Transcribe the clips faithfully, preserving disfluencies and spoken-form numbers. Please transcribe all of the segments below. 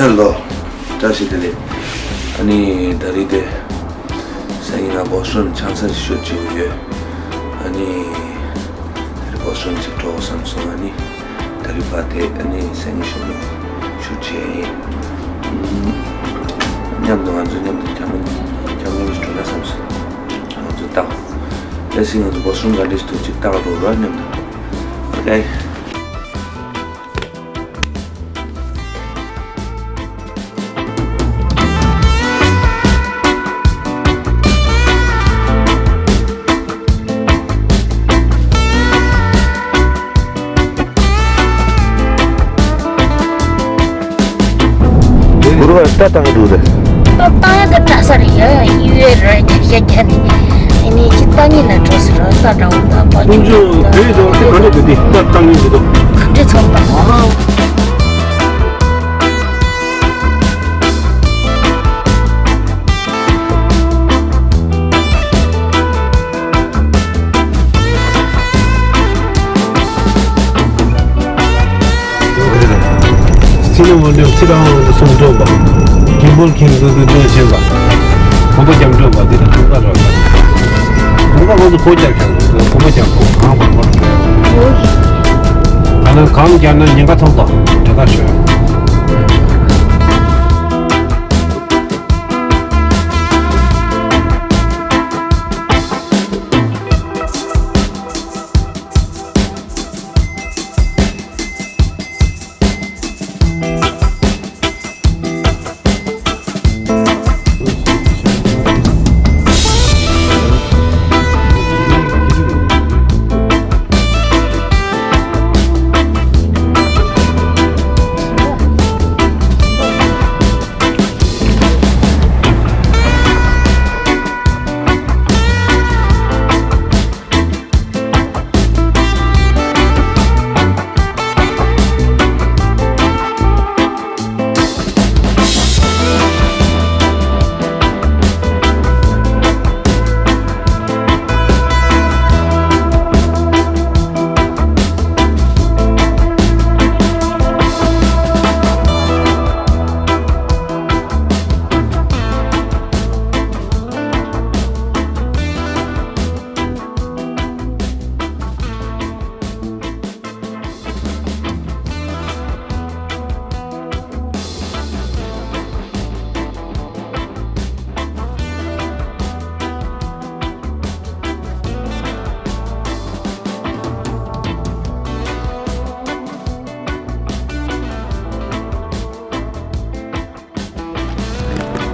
ཧེ་ལོ། བཀྲ་ཤིས་བདེ་ལེགས། ཨ་ནི་ད་རེས་དེ་སང་ཉིན་ང་བོ་སི་ཊོན་ཆང་ས་ཞིག་ཤུཊ་བྱེད་ཀྱི་ཡོད། ཨ་ནི་དེ་རིང་བོ་སི་ཊོན་ཅིག་འགྲོ་བསམ་སོང་། ཨ་ནི་ད་རེས་ཕར་དེ་ཨ་ནི་སང་ཉིན་ཞོགས་ཀྱི་ཤུཊ་བྱེད་ཡིན། མཉམ་དུ་ང་ཚོ་མཉམ་དུ་འཁྱམ་འཁྱམ་ཉུལ་ཞིག་འགྲོ་ན་བསམ་སོང་། ང་ཚོ་ལྟ། ཨེ་སི་ང་ཚོ་བོ་སི་ཊོན་ག་འདྲ་ཞིག་འདུག་ཅིག་ལྟ་ག་འགྲོ་ར་མཉམ་དུ། ཨོ་ཀེ། གུ་རུ་བ་ལྟ་བཏང་གི་འདུག་རེད། ལྟ་བཏང་ཡ་དེ་དྲག་ས་རེད། ཡ་ཡ་ཡུ་ཨེ་རེད་ཀྱ་ཀྱ་ནི། ཨ་ནི་ཅི་ལྟ་ཉིན་ན་འགྲོ་ཟེར་རོ། ལྟ་འདྲ་བོ་ལ་བ་ཆུ་ལྟ་འདྲ་བོ་དེ་ལྟ་བཏང་ཉིན་འདུག་ལྟ་བཏང་ཉིན་འདུག་ག་འདྲ་ཚོར་བ། ཚིག་ནི་མོ་འདྲ་ཚིག་རང་དབང་དུ་སུམ་སྒྲོག་པ། གིམ་པོལ་ཁྱིམ་དུ་དུ་སྟོན་ཆེན་པ། གོམ་པ་རྒྱབ་འགྲོ་བ་འདི་ལ་ཐུག་པ་རོགས། ཐུག་པ་ཁོང་ཚོ་གོ་རྒྱབ་ཀྱང་གོམ་པ་རྒྱབ་གོ་གང་བར་བར། ད་ནི་གང་རྒྱབ་ན་ཉེན་ཁ་ཐོག་ཏུ་འབྲེལ་ཐག་ཆོད།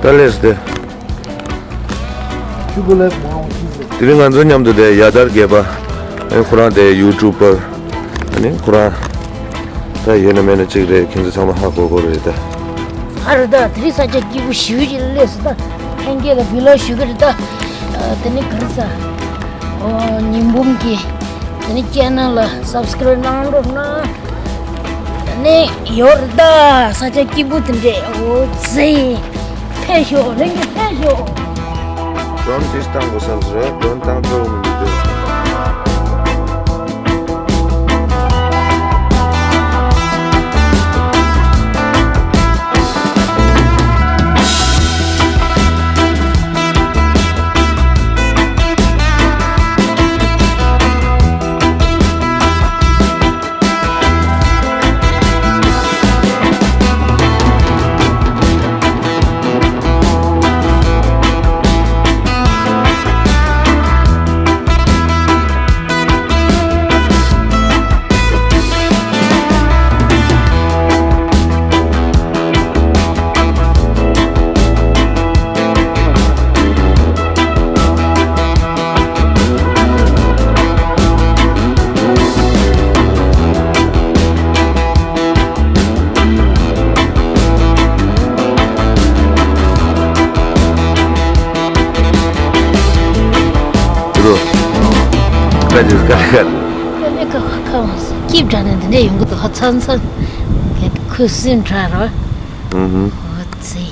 ད་ལེས་ཏེ། དེ་རིང་ང་ཚོ་མཉམ་དུ་དེ་ཡ་དར་དགེ་པ། ཨེ་ཁོ་རང་དེ་ཡུ་ཊུབ་པར། ཨ་ནི་ཁོ་རང་ད་ཡོད་ན་མེད་ན་གཅིག་རེད། ཁྱེད་ཚོ་ཚང་མ་ཧ་གོ་གོ་རེད་ད། ཨ་རེད་ད། དེ་རིང་ས་ཆ་སྐྱིད་པོ་ཞེ་པོ་ཅིག་སླེབས་སོང་ད། ལྷན་རྒྱས་ལ་བི་ལོག་ཞུ་གི་རེད་ད། ཨ་དེ་ནི་ག་རེ་ཟ། ཨོ་ཉི་འབུམ་གྱི་དེ་ནི་ཅེ་ནལ་ལ་སབ་སི་ཀ་རེབ་གནང་རོགས་གནང་། ནི་ཡོད་རེད་ད། ས་ཆ་སྐྱིད་པོ་དེ་འདྲས། འོ་ཙི། ཕེབས་ཤོག་ལྷན་རྒྱས་ཕེབས་ཤོག་ཌོན་ཅིས་བཏང་དགོས་བསམ་ཟེར། ཌོན་བཏང་ཐུབ་མི་འདུག་རོ། ཀ་ཅིག་ཀ་ཀ། ཀ་ཀ་ཀ་ཀ་མ་སོ། སྐྱིད་དྲགས་ནས་འདི་འདྲས་ཡོང་གི་འདུག་ཧ་ཚང་ཚང་། ཁུ་སིམ་དྲགས་རོ། ཨུ་ཧུ། འོ་ཙི།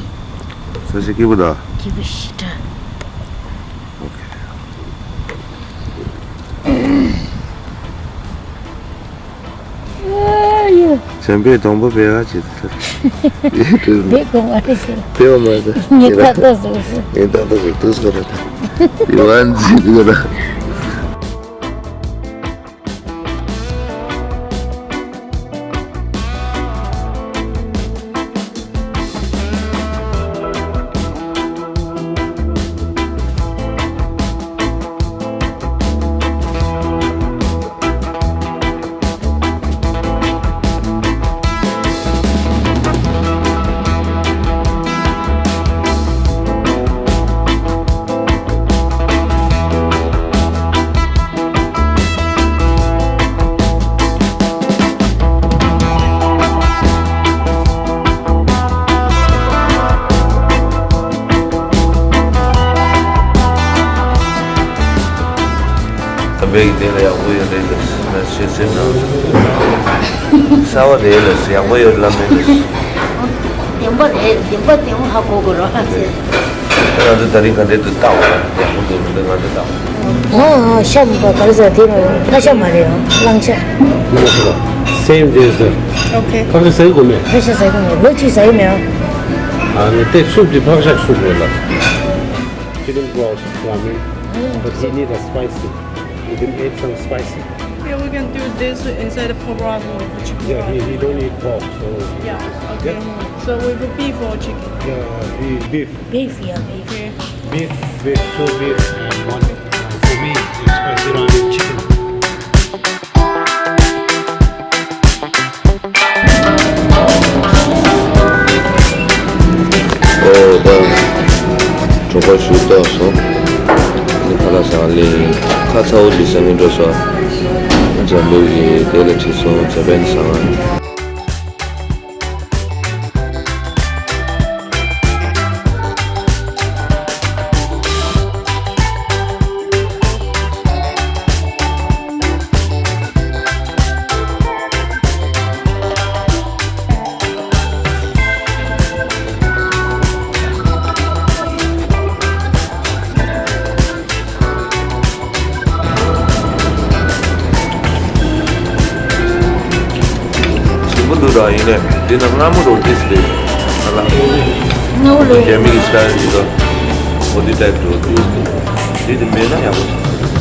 ས་ཆ་སྐྱིད་པོ་ད། སྐྱིད་པོ་ཞེ་དྲགས། ཨོ་ཁེ། ཨེ་ཡོ། བྱམས་པས་སྡོང་པོ་སྦལ་བ་བྱེད་དུ་ཐར། དེ་དགོངས་པ་རེད་ཟེར། དེ་བ་མ་རེད། ངས་ཏག་ཏག་བཟོས་སོང་། ངས་ཏག་ཏག་བཟོས་ཏུས་གོ་ར། དེ་བ་འཛིན་དུས་གོ་ར། ད་བེག་དེ་ལ་ཡག་པོ་ཡོད་རེད་ལ་ཤེས་ཟེར་ན། གསར་བ་རེད་ལ་ཡག་པོ་ཡོད་ལ་མེད་ལ། བདེན་པ་རེད། བདེན་པ་བདེན་པ་ཧ་གོ་དགོས་རོགས་ཟེར། ང་ཚོ་ད་རིང་ག་འདྲས་འདུག་ལྟ་བ་ཡག་པོ་འདུག་འདུག་ང་ཚོ་ལྟ་བ། ཨ་ཨ་ཤམ་པ་ག་རེ་ཟེར་དེ་ནི་ལྷ་ཤམ་མ་རེད་ཨ། གླང་ཆ། Same dessert. Okay. ཕག་ཤ་ཟ་གི་གོ་མེད། ཕག་ཤ་ཟ་གི་མེད། ལོ་གཅིག་ཟ་གི་མེད་ཨ། ཨ་ནི་དེ་སུབ་དེ་ཕག་ཤ་སུབ་རེད་ལ། Chicken broth ramen. But he need a spicy. You can add some spicy. Yeah, we can do this inside the pork ramen with the chicken. Yeah, he, he don't eat pork, so. Yeah, okay. Yeah. So we put beef or chicken? Yeah, he, beef. Beef, yeah, beef. Okay. Beef, beef, two beef and one. Uh, for me, it's spicy ramen chicken. ཨོ་ད། གྲོགས་པོ་ཞུ་ཏོག་སོང་། ནི་ཁ་ལག་ཟ་ལེ། ཁ་ཚ་བོ་ཞིག་ཟ་མི་འགྲོ་སོ། འཇམ་པོ་གི་དེ་ལ་ཁྲིད་སོང་ཇ་པན་ཟ་བ། ཞིམ་པོ་འདུག་ར། ཡིན་ནའི་འདི་ན་མངར་མོ་འདྲ་བོ་ཏོག་ཙམ་རེད། ཧ་ལམ་མངར་མོ་རེད། རྒྱ་མི་གི་སི་ཊལ་ཡིན་དོ། འོ་འདི་ཊའིབ་འདྲ་བོ་ཏོག་ཙམ་རེད། འདི་དེ་མེད་ན་ཡག་པོ་ཞིག་རེད།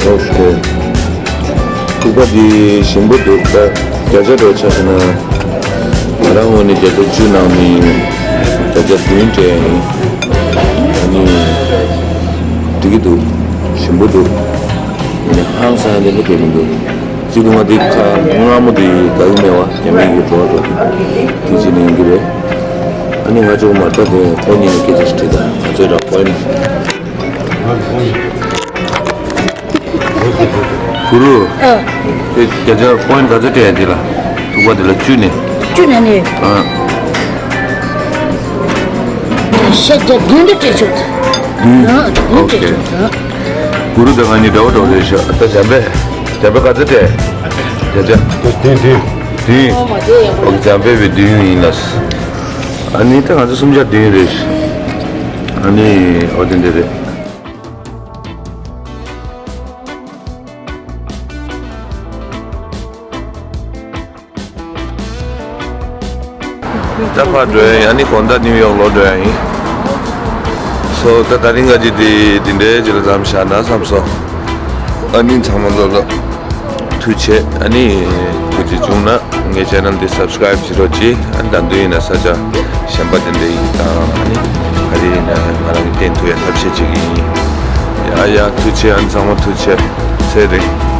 ཨོ་ཁེ། ཐུག་པ་འདི་ཞིམ་པོ་འདུག་ད་བརྒྱ་ཆ་འདྲ་བོ་ཆ་བཞག་ན། ང་རང་ངོས་ནས་བརྒྱ་ཆ་བཅུ་ནང་ནས་བརྒྱ་ཆ་བདུན་སྤྲད་ཡིན། ཨ་ནི། འགྲིག་གི་འདུག་ཞིམ་པོ་འདུག་ཡིན་ནའི་ཧང་སང་ཡ་དེ་འདྲ་གས་མི་འདུག་གཅིག་ཏུ་ང་འདི་ཁ་མངར་མོ་དེ་དགའ་གི་མེད་པ་རྒྱ་མི་གི་འགྲོ་བ་འགྲོ་དེ་དེ་བྱས་ནས་ཡིན་གྱི་རེད། ཨ་ནི་ང་ཚོ་མ་ལྟ་དེ་ཁོ་གཉིས་ནས་སྐད་ཆ་ཞིག་དྲིས་དང་ང་ཚོའི་རང་པོ་ཡིན། གུ་རུ། ཨ། དེ་བརྒྱ་ཆ་པོ་ཡིན་ག་ཚོད་སྤྲད་ཡ་དེ་ལ། ཐུག་པ་དེ་ལ་བཅུ་ནས། བཅུ་ནས་ནི། ཨ། ཤ་བརྒྱ་བདུན་དུ་སྤྲད་ཆོག་བདུན། ཨ། བདུན་སྤྲད་ཆོག་ཨ། གུ་རུ་དང་ང་གཉིས་འདྲ་བོ་འདྲ་བོ་རེད་ཤག་ད་འཇམ་པས། འཇམ་པས་ག་ཚོད་སྤྲད། བརྒྱ་ཆ། བདུན་བདུན། བདུན། ཨོ་མ་དེ་ཡག་པོ། ཨོ་འཇམ་པས་བའི་བདུན་ཡིན་ལ། ཨ་ནི་ད་ང་ཚོ་གསུམ་ཆ་བདུན་རེད། ཨ་ནི་ཨོ་དེ་འདྲ་རེད། ད་ཕར་འགྲོ་ཡ་ཡིན། ཨ་ནི་དགོང་དག་ནིའུ་ཡོག་ལོག་འགྲོ་ཡ་ཡིན། སོ་ད་དེ་རིང་ག་ཅིག་དེ་དེ་འདྲའི་ཅིག་ལ་མཚམས་བཞག་ན་བསམ་སོང་། ཨ་ནི་ཚང་མ་ལོ་ལོ། ཐུགས་རྗེ་ཆེ། ཨ་ནི་ཐུགས་རྗེ་བྱུང་ན་ངའི་ཆེ་ནལ་འདི་སབ་སི་ཀ་རེབ་བྱེད་རོགས་གྱིས། ཨ་ནི་ད་དུང་ཡིན་ན་ས་ཆ་གཞན་པ་དེ་འདྲ་ཡིན་དང་ཨ་ནི་ག་རེ་ཡིན་ན་ང་རང་གི་བསྟན་ཐུབ་ཡ་ཐབས་ཤེས་བྱེད་ཀྱི་ཡིན། ཡ་ཡ་ཐུགས་རྗེ་ཆེ། ཨ་ནི་ཚང་མ་ཐུགས་རྗེ་ཆེ། ཚེ་རིང་།